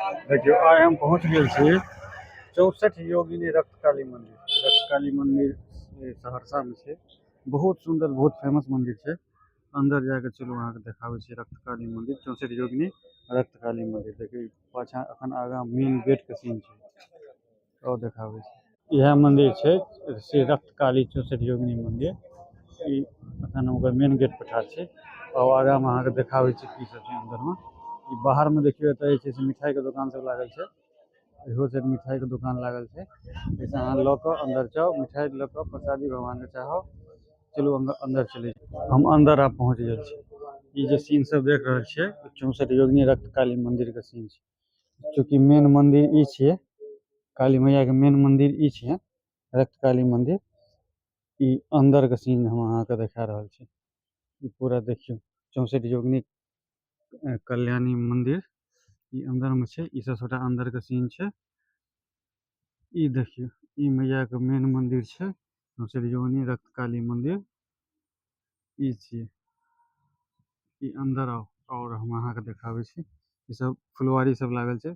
देखियौ, आइ हम पहुँच गेल छी 64 योगिनी रक्तकाली मंदिर। रक्तकाली मंदिर सहरसामे छै। बहुत सुन्दर, बहुत फेमस मंदिर छै। अंदर जाके चलू अहाँके देखाबै छी रक्तकाली मंदिर, 64 योगिनी रक्तकाली मंदिर। देखियौ पाछाँ अखन आगाँ मेन गेट के सीन छै, और देखाबै छी। इएह मंदिर छै श्री रक्तकाली 64 योगिनी मंदिर। ई अखन हम ओकर मेन गेट पर ठाढ़ छी और आगाँ मे अहाँके देखाबै छी की सब छै अंदर मे। ई बाहर मे देखियौ एतऽ जे छै से मिठाई के दुकान सब लागल छै। इहो साइड मिठाई के दुकान लागल छै। एहिसँ अहाँ लऽ कऽ अंदर जाउ, मिठाई लऽ कऽ प्रसादी भगवान के चढ़ाउ। चलू अंदर चलै छी। हम अंदर आब पहुँच गेल छी। ई जे सीन सब देख रहल छियै 64 योगिनी रक्तकाली मंदिर के सीन छै। चूँकि मेन मंदिर ई छियै, काली मैया के मेन मंदिर ई छियै रक्तकाली मंदिर। ई अंदर के सीन हम अहाँके देखा रहल छी। ई पूरा देखियौ 64 योगिनी कल्याणी मंदिर ई अंदर में छै। ई सब सबटा अंदर के सीन छै। ई देखियौ ई मैया के मेन मंदिर छै 64 योगिनी रक्तकाली मंदिर ई छियै। ई अंदर आउ और हम अहाँके देखाबै छी। ई सब फुलवारी सब लागल छै।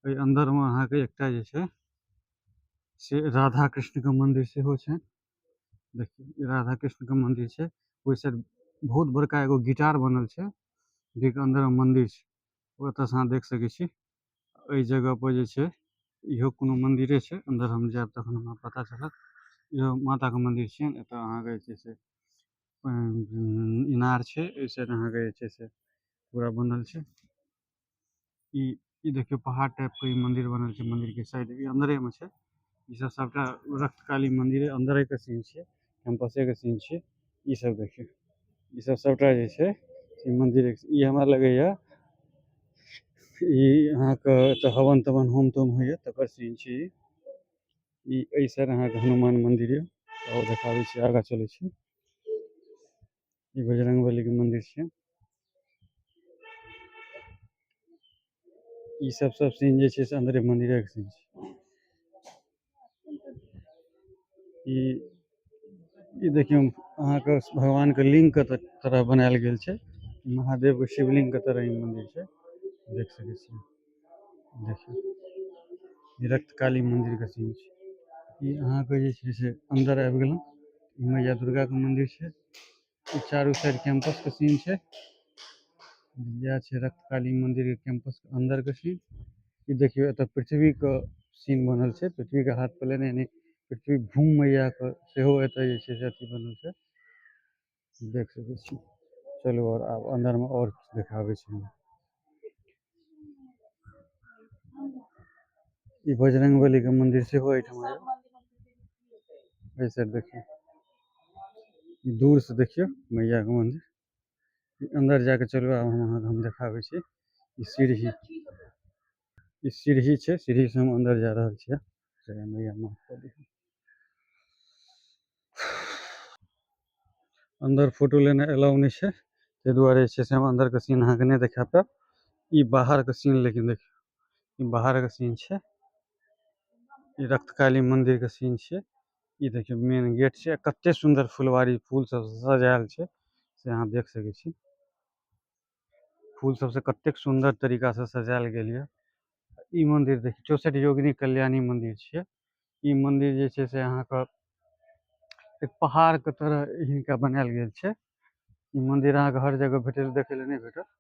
एहि अंदर में अहाँके एकटा जे छै से राधा कृष्ण के मंदिर सेहो छै। देखियौ ई राधा कृष्ण के मंदिर छै। ओहि साइड बहुत बड़का एगो गिटार बनल छै, जेके अंदर में मंदिर छै। ओतऽ से अहाँ देख सकै छी। एहि जगह पर जे छै इहो कोनो मंदिरे छै। अंदर हम जायब तखन हमरा पता चलत। इहो माता के मंदिर छै। एतऽ अहाँके जे छै से इनार छै। एहि साइड अहाँके जे छै से पूरा बनल छै। ई देखियौ पहाड़ टाइप के ई मंदिर बनल छै। मंदिर के साइड ई अंदरे में छै। ई सब सबटा रक्तकाली मंदिर अंदरे के सीन छै, कैंपसे के सीन छै। ई सब देखियौ ई सब सबटा जे छै से मंदिर ई हमरा लगैया ई अहाँके एतऽ हवन तवन होम तोम होइया तकर सीन छै। ई एहि साइड अहाँके हनुमान मंदिर यऽ और देखाबै छी, आगाँ चलै छी। ई बजरंगबली के मंदिर छै। ई सब सब सीन जे छै से अंदरे मंदिरे के सीन छै। ई देखियौ अहाँके भगवान के लिंग के तरह बनायल गेल छै। महादेव के शिवलिंग के तरह ई मंदिर छै, देख सकै छियै। देखियौ ई रक्तकाली मंदिर के सीन छै। ई अहाँके जे छै से अंदर आबि गेलहुँ, ई मैया दुर्गा के मंदिर छै। ई चारू साइड कैंपस के सीन छै। इएह छै रक्तकाली मंदिर के कैंपस के अंदर के सीन। ई देखियौ एतऽ पृथ्वी के सीन बनल छै। पृथ्वी के हाथ पर लेने यानी पृथ्वी भूमि मैया के सेहो एतऽ जे छै से अथी बनल छै, देख सकै छी। चलू और आब अंदर में और किछु देखाबै छी हम। ई बजरंगबली के मंदिर सेहो एहिठाम यऽ। एहि साइड देखियौ, दूर से देखियौ मैया के मंदिर। अंदर जाके चलू आब हम अहाँके हम देखाबै छी। ई सीढ़ी छै, सीढ़ी से हम अंदर जा रहल छियै। जय मैया माफ कऽ दिहऽ। अंदर फोटो लेनाइ अलाउ नहि छै, ताहि दुआरे जे छै से हम अंदर के सीन अहाँके नहि देखा पायब। ई बाहर के सीन लेकिन देखियौ, ई बाहर के सीन छै। ई रक्तकाली मंदिर के सीन छै। ई देखियौ मेन गेट छै। कते सुन्दर फुलवारी फूल सब सजायल छै से अहाँ देख सकै छी। फूल सबसे कतेक सुन्दर तरीका से सजायल गेल ये। ई मंदिर देखियौ 64 योगिनी कल्याणी मंदिर छियै। ई मंदिर जे छै से अहाँके एक पहाड़ के तरह हिनका बनायल गेल छै। ई मंदिर अहाँके हर जगह भेटल देखै लए नहि भेटत।